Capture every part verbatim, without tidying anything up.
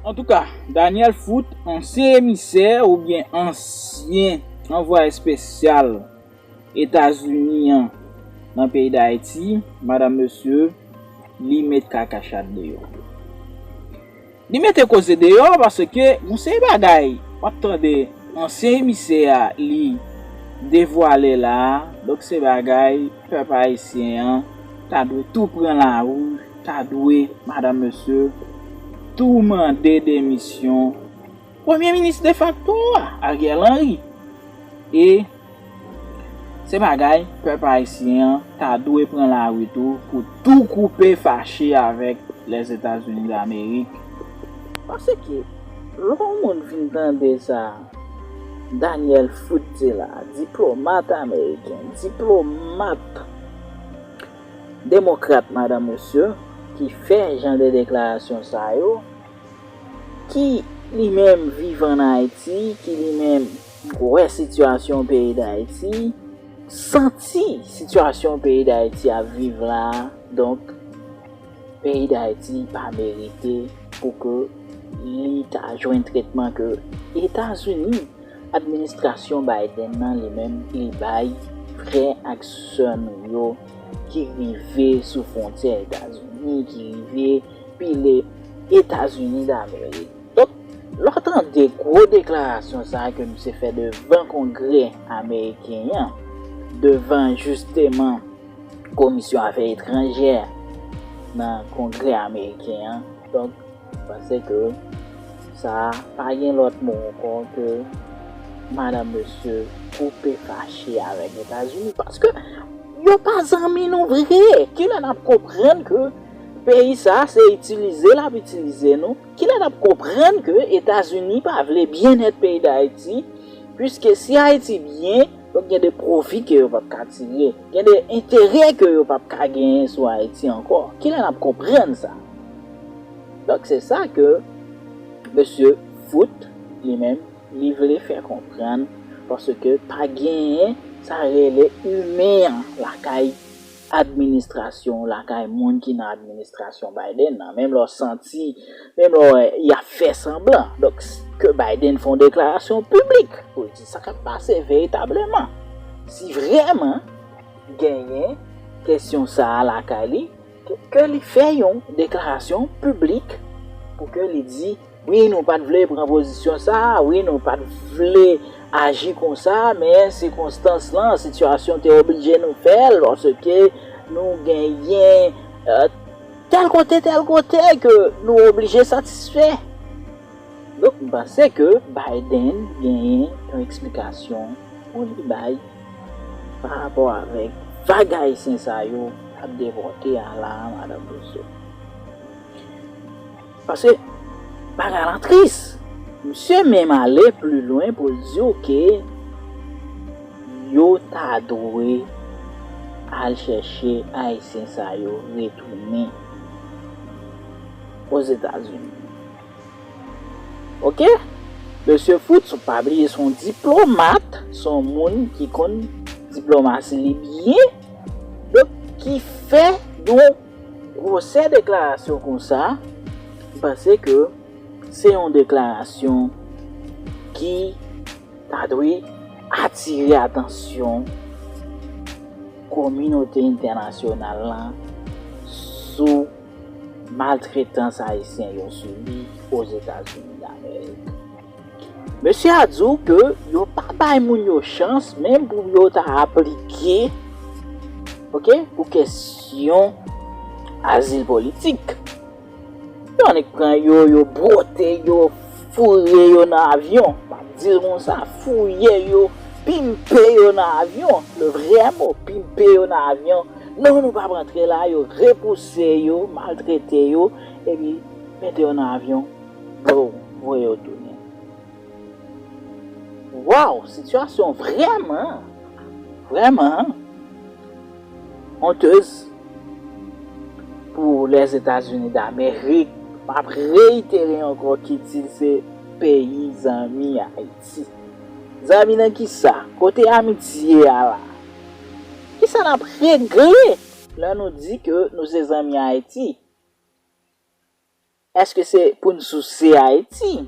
Antouka, Daniel Foote, ansyen emisè oubyen ansyen anvwaye espesyal Etazini an nan peyi Dayiti, madanm mesye, li met kaka chat deyò. Li mete koze deyò paske yon seri bagay w ap tande ansyen emisè a li devwale la a. Donk, se bagay pèp ayisyen an ta dwe tou pran lari, ta dwe, madanm mesye, tou mande demisyon premye minis defakto a, Ariel Henry. E se bagay pèp ayisyen an ta dwe pran lari tou pou tou koupe fache avèk Lèzetazini Damerik. Paske lè yon moun vin tande sa Daniel Foote di la, diplomat ameriken, diplomat demokrat, madanm mesye, ki fè jan de deklarasyon sa yo, ki li menm viv ann Ayiti, ki li menm wè sitiyasyon peyi Dayiti, santi sitiyasyon peyi Dayiti ap viv la a. Donk, peyi Dayiti pa merite pou ke li ta jwenn tretman ke Etazini, administrasyon Biden nan li menm, li bay frè ak sè nou yo ki rive sou fwontyè Etazini, ki rive pile Etazini Damerik. Donk, lè w tande gwo deklarasyon sa a ke misye fè devan Kongrè ameriken an, devan jisteman Komisyon Afè Etranjè nan Kongrè ameriken an. Donk, m panse ke sa pa gen lòt mo ankò ke madanm mesye koupe fache avèk Etazini, paske yo pa zanmi nou vre. Kilè n ap konprann ke peyi sa se itilize l ap itilize nou? Kilè n ap konprann ke Etazini pa vle byennèt peyi Dayiti? Piske si Ayiti byen, donk gen de pwofi ke yo p ap ka tire, gen de enterè ke yo p ap ka genyen sou Ayiti ankò. Kilè n ap konprann sa? Donk se sa ke mesye Foote li menm li vle fè konprann, paske pa genyen sa rele imen an lakay administrasyon, lakay moun ki nan administrasyon Biden nan. Menm lè w santi, menm lè w wè y ap fè sanblan. Donk, ke Biden fè yon deklarasyon piblik pou l di sa k ap pase veritableman. Si vrèman genyen kesyon sa a lakay li, ke, ke li fè yon deklarasyon piblik pou ke li di, wi, nou pa t vle pran pozisyon sa a, wi, nou pa t vle aji konsa, men sikonstans lan, sitiyasyon te oblije nou fè l, paske nou genyen, eh, tèl kote, tèl kote ke nou oblije satisfè. Donk, m panse ke Biden genyen yon eksplikasyon pou li bay pa rapò avèk vag ayisyen sa yo k ap depòte a la a, madanm mesye. Paske bagay lan tris. Misye menm ale pli lwen pou l di w ke yo ta dwe al chèche ayisyen sa yo retounen Ozetazini. Oke? Mesye Foote, pa bliye, se yon diplomat, se yon moun ki konn diplomasi li byen, donk ki fè yon gwosè deklarasyon konsa, m panse ke se yon deklarasyon ki ta dwe atire atansyon kominote entènasyonal lan sou maltretans ayisyen yo sibi Ozetazini Damerik. Mesye a di w ke yo pa bay moun yo chans menm pou yo ta aplike, oke, pou kesyon azil politik. Yo annik pran yo, yo bwote yo, foure yo nan avyon. M ap di l konsa, fouye yo, pimpe yo nan avyon. Le vrè mo, pimpe yo nan avyon. Non, nou p ap rantre la, yo repouse yo, maltrete yo, epi mete yo nan avyon. Boum, voye yo tounen. Waw, sitiyasyon vrèman, vrèman hontez pou Lèzetazini Damerik. M ap reitere ankò ki di l se peyi zanmi Ayiti. Zanmi nan kisa? Kote amitye a la? Kisa n ap regle lè nou di ke nou se zanmi Ayiti? Èske se pou n souse Ayiti?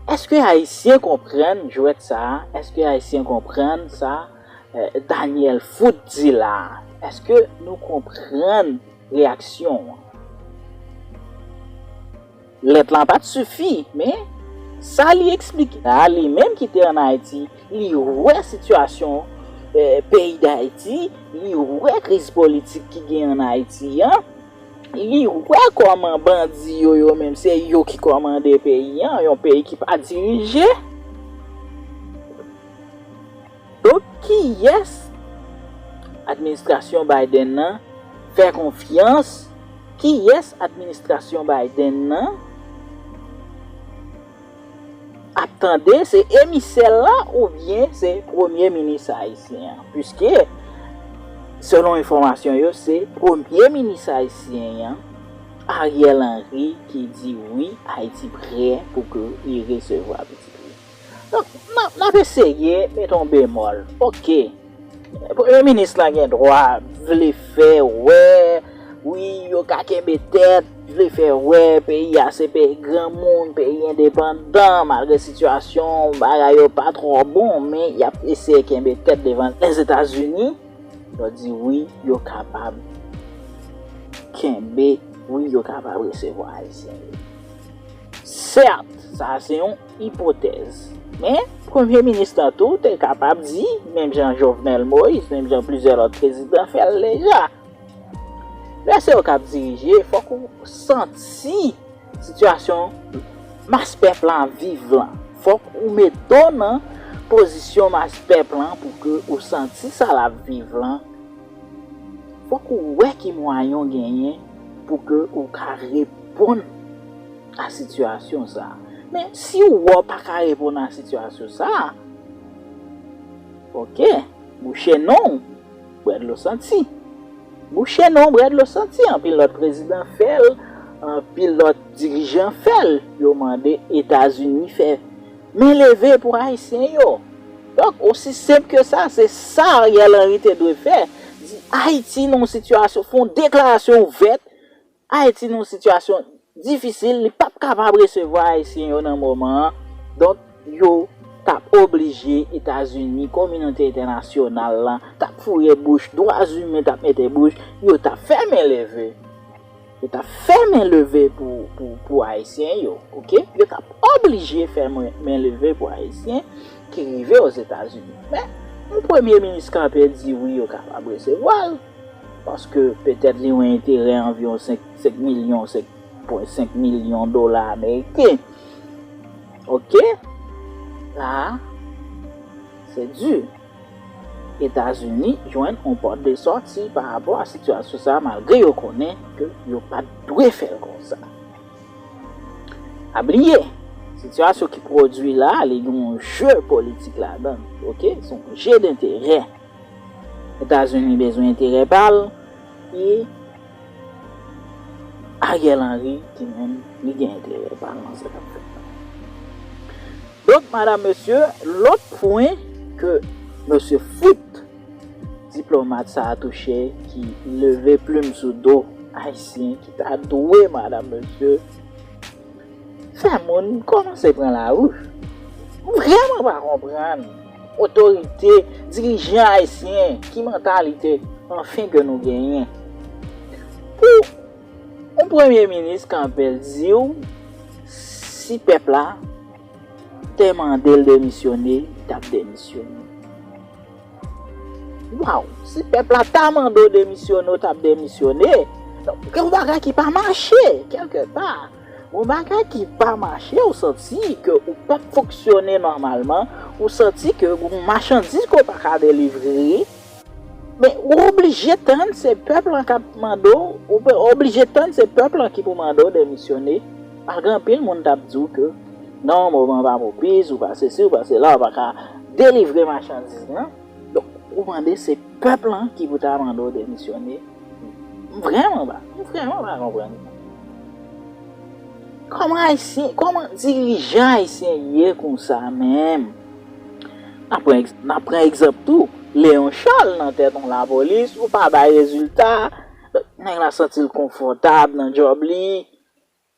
Èske Ayisyen konprann jwèt sa a? Èske Ayisyen konprann sa, eh, Daniel fout di la a? Èske nou konprann reyaksyon an? Lèt lan pa t sifi, men sa li eksplike la, li menm ki te ann Ayiti, li wè sitiyasyon, eh, peyi Dayiti, li wè kriz politik ki gen ann Ayiti an, li wè kòman bandi yo, yo menm, se yo ki kòmande peyi an, yon peyi ki pa dirije. Donk, kiyès administrasyon Biden nan fè konfyans? Kiyès administrasyon Biden nan ap tande? Se emisè l la oubyen se premye minis ayisyen an? Piske, selon enfòmasyon yo, se premye minis ayisyen an, Ariel Henry, ki di wi, Ayiti prè pou ke li resevwa pitit li. Donk, n ap, n ap eseye mete yon bemòl. Oke. Premye minis lan gen dwa vle fè wè, wi, yo ka kenbe tèt, vle fè wè peyi a se peyi granmoun, peyi endepandan, malgre sitiyasyon bagay yo pa twò bon, men y ap eseye kenbe tèt devan Lèzetazini. Yo di wi, yo kapab kenbe, wi, yo kapab resevwa Ayisyen yo. Sèt, sa a se yon ipotèz. Men, premye minis lan tou te kapab di, menm jan Jovenel Moïse, menm jan plizyè lòt prezidan fè l deja. Lè se yo k ap dirije, fòk ou santi sitiyasyon mas pèp lan ap viv lan. Fòk ou mete w nan pozisyon mas pèp lan pou ke ou santi sa l ap viv lan. Fòk ou wè ki mwayen w genyen pou ke ou ka reponn a sitiyasyon sa a. Men, si w wè w pa ka reponn a sitiyasyon sa a, oke, bouche non w, bwè dlo santi. Bouche non w, bwè dlo santi. Anpil lòt prezidan fè l, anpil lòt dirijan fè l. Yo mande Etazini fè men leve pou Ayisyen yo. Donk, osi senp ke sa, se sa Ariel Henry te dwe fè. Di Ayiti nan yon sitiyasyon, fè yon deklarasyon ouvèt, Ayiti nan yon sitiyasyon difisil, li p ap kapab resevwa Ayisyen yo nan moman an. Donk, yo t ap oblije Etazini, kominote entènasyonal lan, t ap fouye bouch, dwa imen t ap mete bouch, yo t ap fè men leve. Yo t ap fè men leve pou, pou, pou Ayisyen yo, oke? Yo t ap oblije fè men, men leve pou Ayisyen ki rive Ozetazini. Men, yon premye minis kanpe di wi, yo kapab resevwa l, paske petèt li wè enterè anviwon senk, senk milyon, senk pwen senk milyon dola ameriken. Oke? La, se di. Etazini jwenn yon pòt de sòti pa rapò a sitiyasyon sa a, malgre yo konnen ke yo pa t dwe fè l konsa. Pa bliye, sitiyasyon ki pwodui la a, li gen yon je politik ladan l, oke? Se yon je denterè. Etazini bezwen enterè pa l, e Ariel Henry, ki menm, li gen enterè pa l nan sa k ap fèt la. Donk, madam, mesye, lòt pwen ke mesye Foot, diplomat sa a touche, ki leve plim sou do Ayisyen, ki ta dwe, madam, mesye, fè moun kòmanse pran lari. M vrèman pa konprann otorite, dirijan ayisyen, ki mantalite, anfen, ke nou genyen. Pou yon premye minis kanpe l di w, si pèp la te mande l demisyone, li t ap demisyone. Waw, si pèp la ta mande w demisyone, w t ap demisyone. Donk, gen yon bagay ki pa mache, kèlke pa. Yon bagay ki pa mache, ou santi ke ou p ap fonksyone nòmalman, ou santi ke gen yon machandiz ke w pa ka delivre, men ou oblije tann se pèp lan k ap mande w, ou pe-, oblije tann se pèp lan ki pou mande w demisyone, malgre anpil moun t ap di w ke non, moman pa pwopis, ou pa sesi, ou pa sela, ou pa ka delivre machandiz lan. Donk, ou mande se pèp lan ki pou ta mande w demisyone. M vrèman pa, m vrèman pa konprann. Kòman Ayisyen, kòman dirijan ayisyen ye konsa menm? N ap pran egz-, n ap pran egzanp tou, Léon Charles nan tèt yon lapolis, ou pa bay rezilta, nèg la santi l konfòtab nan djòb li,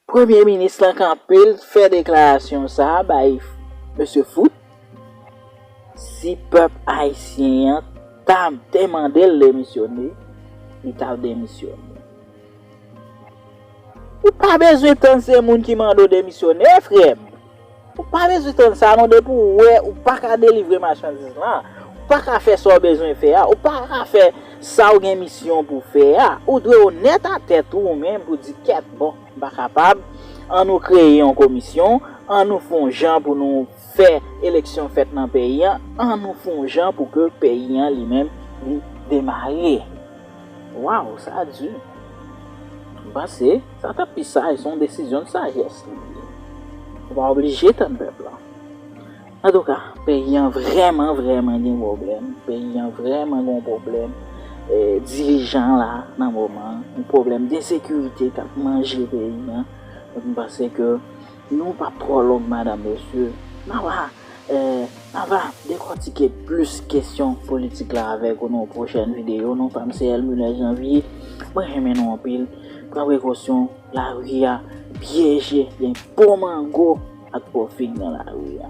Premye minis lan kanpe l fè deklarasyon sa a bay mesye Foot. Si pèp ayisyen an ta te mande l demisyone, li t ap demisyone. Ou pa bezwen tann se moun ki mande w demisyone, frè m. Ou pa bezwen tann sa non, depi ou wè ou pa ka delivre machandiz lan, ou pa ka fè sa w bezwen fè a, ou pa ka fè sa w gen misyon pou fè a, ou dwe onèt a tèt ou, ou menm pou di kèt, bon, m pa kapab, ann nou kreye yon komisyon, ann nou fè yon jan pou nou fè eleksyon fèt nan peyi an, ann nou fè yon jan pou ke peyi an li menm li demare. Waw, sa di. M panse sa t ap pi saj, se yon desizyon de sajès li ye. Ou pa oblije tann pèp la. Antouka, peyi an vrèman, vrèman gen pwoblèm. Peyi an vrèman gen pwoblèm. E, dirijan la nan moman, yon pwoblèm de sekirite k ap manje peyi an. Donk, m panse ke nou p ap twò long, madanm, mesye. N a va, e, n a va dekòtike plis kesyon politik la avèk ou nan yon pwochèn videyo. Non pa m se Elmuller Janvier. Mwen renmen nou anpil. Pran prekosyon, lari a pyeje, gen po mango ak po fig nan lari a.